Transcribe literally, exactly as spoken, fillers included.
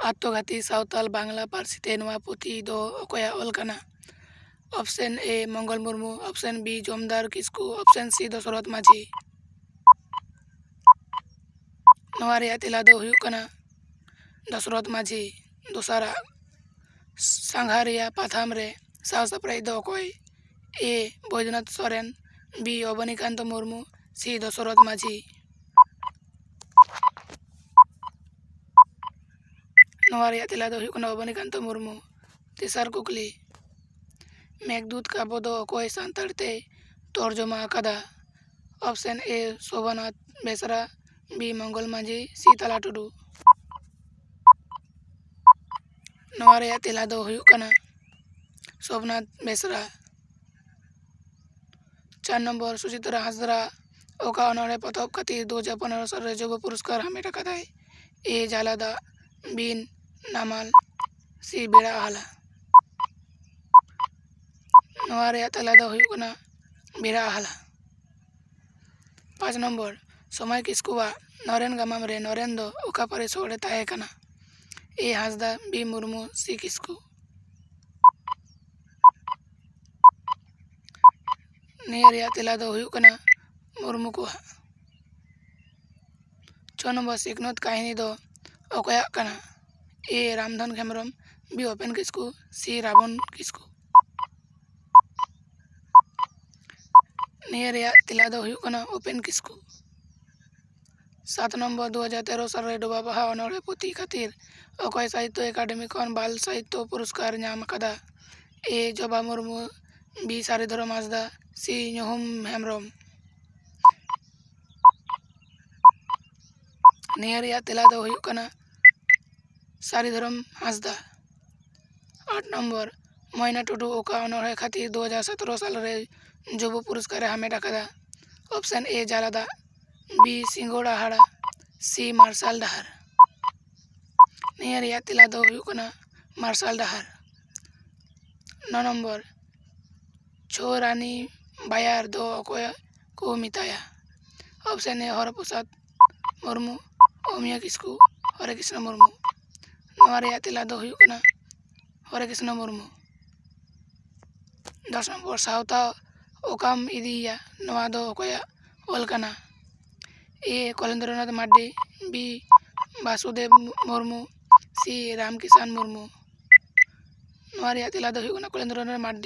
ᱟᱛᱛᱚᱜᱷᱟᱛᱤ ᱥᱟᱶᱛᱟᱞ ᱵᱟᱝᱞᱟ ᱯᱟᱹᱨᱥᱤ ᱛᱮ ᱱᱚᱣᱟ ᱯᱩᱛᱷᱤ ᱫᱚ ᱚᱠᱚᱭᱟᱜ ᱚᱞ ᱠᱟᱱᱟ? ᱚᱯᱥᱮᱱ ᱮ ᱢᱚᱝᱜᱚᱞ ᱢᱩᱨᱢᱩ, ᱚᱯᱥᱮᱱ ᱵᱤ ᱡᱚᱢᱫᱟᱨ ᱠᱤᱥᱠᱩ, ᱚᱯᱥᱮᱱ ᱥᱤ ᱫᱚᱥᱚᱨᱚᱛᱷ ᱢᱟᱹᱡᱷᱤ᱾ ᱱᱚᱣᱟ ᱨᱮᱭᱟᱜ ᱛᱮᱞᱟ ᱫᱚ ᱦᱩᱭᱩᱜ ᱠᱟᱱᱟ ᱫᱚᱥᱚᱨᱚᱛᱷ ᱢᱟᱹᱡᱷᱤ ᱫᱚᱥᱟᱨᱟᱜ ᱥᱟᱸᱜᱷᱟᱨᱤᱭᱟᱹ ᱯᱟᱛᱷᱟᱢ ᱨᱮ ᱥᱟᱶ ᱥᱟᱯᱲᱟᱣᱤᱡ ᱫᱚ ᱚᱠᱚᱭ? ᱮ ᱵᱳᱭᱫᱚᱱᱟᱛᱷ ᱥᱚᱨᱮᱱ, ᱵᱤ ᱚᱵᱚᱱᱤᱠᱟᱱᱛᱚ ᱢᱩᱨᱢᱩ, ᱥᱤ ᱫᱚᱥᱚᱨᱚᱛᱷ ᱢᱟᱹᱡᱷᱤ᱾ ᱱᱚᱣᱟ ᱨᱮᱭᱟᱜ ᱛᱮᱞᱟ ᱫᱚ ᱦᱩᱭᱩᱜ ᱠᱟᱱᱟ ᱚᱵᱚᱱᱤᱠᱟᱱᱛᱚ ᱢᱩᱨᱢᱩ᱾ ᱛᱮᱥᱟᱨ ᱠᱩᱠᱞᱤ, ᱢᱮᱜᱷᱫᱩᱛ ᱠᱟᱵᱚ ᱫᱚ ᱚᱠᱚᱭ ᱥᱟᱱᱛᱟᱲ ᱛᱮᱭ ᱛᱚᱨᱡᱚᱢᱟ ᱟᱠᱟᱫᱟ? ᱚᱯᱥᱮᱱ ᱮ ᱥᱳᱵᱷᱟᱱᱟᱛᱷ ᱵᱮᱥᱨᱟ, ᱵᱤ ᱢᱚᱝᱜᱚᱞ ᱢᱟᱹᱡᱷᱤ, ᱥᱤ ᱛᱟᱞᱟ ᱴᱩᱰᱩ᱾ ᱱᱚᱣᱟ ᱨᱮᱭᱟᱜ ᱛᱮᱞᱟ ᱫᱚ ᱦᱩᱭᱩᱜ ᱠᱟᱱᱟ ᱥᱳᱵᱷᱟᱱᱟᱛᱷ ᱵᱮᱥᱨᱟ᱾ ᱪᱟᱨ ᱱᱚᱢᱵᱚᱨ, ᱥᱩᱪᱤᱛᱨᱟ ᱦᱟᱸᱥᱫᱟ ᱚᱠᱟ ᱚᱱᱚᱬᱦᱮ ᱯᱚᱛᱚᱵ ᱠᱷᱟᱹᱛᱤᱨ ᱫᱩ ᱦᱟᱡᱟᱨ ᱯᱚᱱᱮᱨᱚ ᱥᱟᱞ ᱨᱮ ᱡᱚᱵᱚ ᱯᱩᱨᱚᱥᱠᱟᱨ ᱦᱟᱢᱮᱴ ᱟᱠᱟᱫᱟᱭ? ᱮ ᱡᱟᱞᱟᱫᱟ, ᱵᱤᱱ ᱱᱟᱢᱟᱞ, ᱥᱤ ᱵᱮᱲᱟ ᱟᱦᱞᱟ᱾ ᱱᱚᱣᱟ ᱨᱮᱭᱟᱜ ᱛᱮᱞᱟ ᱫᱚ ᱦᱩᱭᱩᱜ ᱠᱟᱱᱟ ᱵᱮᱲᱟ ᱟᱦᱞᱟ᱾ ᱯᱟᱸᱪ ᱱᱚᱢᱵᱚᱨ, ᱥᱚᱢᱟᱭ ᱠᱤᱥᱠᱩᱣᱟᱜ ᱱᱚᱨᱮᱱ ᱜᱟᱢᱟᱢ ᱨᱮ ᱱᱚᱨᱮᱱ ᱫᱚ ᱚᱠᱟ ᱯᱟᱹᱨᱤᱥ ᱦᱚᱲᱮ ᱛᱟᱦᱮᱸ ᱠᱟᱱᱟ? ᱮ ᱦᱟᱸᱥᱫᱟ, ᱵᱤ ᱢᱩᱨᱢᱩ, ᱥᱤ ᱠᱤᱥᱠᱩ᱾ ᱱᱤᱭᱟᱹ ᱨᱮᱭᱟᱜ ᱛᱮᱞᱟ ᱫᱚ ᱦᱩᱭᱩᱜ ᱠᱟᱱᱟ ᱢᱩᱨᱢᱩ ᱠᱚᱣᱟᱜ᱾ ᱪᱷᱚ ᱱᱚᱢᱵᱚᱨ, ᱥᱤᱠᱷᱱᱟᱹᱛ ᱠᱟᱹᱦᱱᱤ ᱫᱚ ᱚᱠᱚᱭᱟᱜ ᱠᱟᱱᱟ? ᱮ ᱨᱟᱢᱫᱷᱚᱱ ᱦᱮᱢᱵᱨᱚᱢ, ᱵᱤ ᱩᱯᱮᱱ ᱠᱤᱥᱠᱩ, ᱥᱤ ᱨᱟᱵᱚᱱ ᱠᱤᱥᱠᱩ᱾ ᱱᱤᱭᱟᱹ ᱨᱮᱭᱟᱜ ᱛᱮᱞᱟ ᱫᱚ ᱦᱩᱭᱩᱜ ᱠᱟᱱᱟ ᱩᱯᱮᱱ ᱠᱤᱥᱠᱩ᱾ ᱥᱟᱛ ᱱᱚᱢᱵᱚᱨ, ᱫᱩ ᱦᱟᱡᱟᱨ ᱛᱮᱨᱚ ᱥᱟᱞ ᱨᱮ ᱰᱚᱵᱟ ᱵᱟᱦᱟ ᱚᱱᱚᱬᱦᱮ ᱯᱩᱛᱷᱤ ᱠᱷᱟᱹᱛᱤᱨ ᱚᱠᱚᱭ ᱥᱟᱦᱤᱛᱛᱚ ᱮᱠᱟᱰᱮᱢᱤ ᱠᱷᱚᱱ ᱵᱟᱞ ᱥᱟᱦᱤᱛᱛᱚ ᱯᱩᱨᱚᱥᱠᱟᱨ ᱧᱟᱢ ᱟᱠᱟᱫᱟ? ᱮ ᱡᱚᱵᱟ ᱢᱩᱨᱢᱩ, ᱵᱤ ᱥᱟᱹᱨᱤ ᱫᱷᱚᱨᱚᱢ ᱦᱟᱸᱥᱫᱟ, ᱥᱤ ᱧᱩᱦᱩᱢ ᱦᱮᱢᱵᱨᱚᱢ᱾ ᱱᱤᱭᱟᱹ ᱨᱮᱭᱟᱜ ᱛᱮᱞᱟ ᱫᱚ ᱦᱩᱭᱩᱜ ᱠᱟᱱᱟ ᱥᱟᱹᱨᱤ ᱫᱷᱚᱨᱚᱢ ᱦᱟᱸᱥᱫᱟ᱾ ᱟᱴ ᱱᱚᱢᱵᱚᱨ, ᱢᱚᱭᱱᱟ ᱴᱩᱰᱩ ᱚᱠᱟ ᱚᱱᱚᱬᱦᱮ ᱠᱷᱟᱹᱛᱤᱨ ᱫᱩ ᱦᱟᱡᱟᱨ ᱥᱚᱛᱨᱚ ᱥᱟᱞ ᱨᱮ ᱡᱚᱵᱚ ᱯᱩᱨᱚᱥᱠᱟᱨᱮ ᱦᱟᱢᱮᱴ ᱟᱠᱟᱫᱟ? ᱚᱯᱥᱮᱱ ᱮ ᱡᱟᱞᱟᱫᱟ, ᱵᱤ ᱥᱤᱸᱜᱳᱲᱟ ᱦᱟᱲᱟ, ᱥᱤ ᱢᱟᱨᱥᱟᱞ ᱰᱟᱦᱟᱨ᱾ ᱱᱤᱭᱟᱹ ᱨᱮᱭᱟᱜ ᱛᱮᱞᱟ ᱫᱚ ᱦᱩᱭᱩᱜ ᱠᱟᱱᱟ ᱢᱟᱨᱥᱟᱞ ᱰᱟᱦᱟᱨ᱾ ᱱᱚ ᱱᱚᱢᱵᱚᱨ, ᱪᱷᱳ ᱨᱟᱱᱤ ᱵᱟᱭᱟᱨ ᱫᱚ ᱚᱠᱚᱭ ᱠᱚ ᱢᱮᱛᱟᱭᱟ? ᱚᱯᱥᱮᱱ ᱮ ᱦᱚᱨᱚᱯᱨᱚᱥᱟᱫᱽ ᱢᱩᱨᱢᱩ, ᱚᱢᱤᱭᱟ ᱠᱤᱥᱠᱩ, ᱦᱚᱨᱮ ᱠᱨᱤᱥᱱᱚ ᱢᱩᱨᱢᱩ᱾ ᱱᱚᱣᱟ ᱨᱮᱭᱟᱜ ᱛᱮᱞᱟ ᱫᱚ ᱦᱩᱭᱩᱜ ᱠᱟᱱᱟ ᱦᱚᱨᱮ ᱠᱨᱤᱥᱱᱚ ᱢᱩᱨᱢᱩ᱾ ᱫᱚᱥ ᱱᱚᱢᱵᱚᱨ, ᱥᱟᱶᱛᱟ ᱚᱠᱟᱢ ᱤᱫᱤᱭᱮᱭᱟ, ᱱᱚᱣᱟ ᱫᱚ ᱚᱠᱚᱭᱟᱜ ᱚᱞ ᱠᱟᱱᱟ? ᱮ, ᱠᱚᱞᱮᱱᱫᱨᱚᱱᱟᱛᱷ ᱢᱟᱨᱰᱤ, ᱵᱤ, ᱵᱟᱥᱩᱫᱮᱵ ᱢᱩᱨᱢᱩ, ᱥᱤ, ᱨᱟᱢᱠᱤᱥᱟᱱ ᱢᱩᱨᱢᱩ᱾ ᱱᱚᱣᱟ ᱨᱮᱭᱟᱜ ᱛᱮᱞᱟ ᱫᱚ ᱦᱩᱭᱩᱜ ᱠᱟᱱᱟ ᱠᱚᱞᱮᱱᱫᱨᱚᱱᱟᱛᱷ ᱢᱟᱨᱰᱤ᱾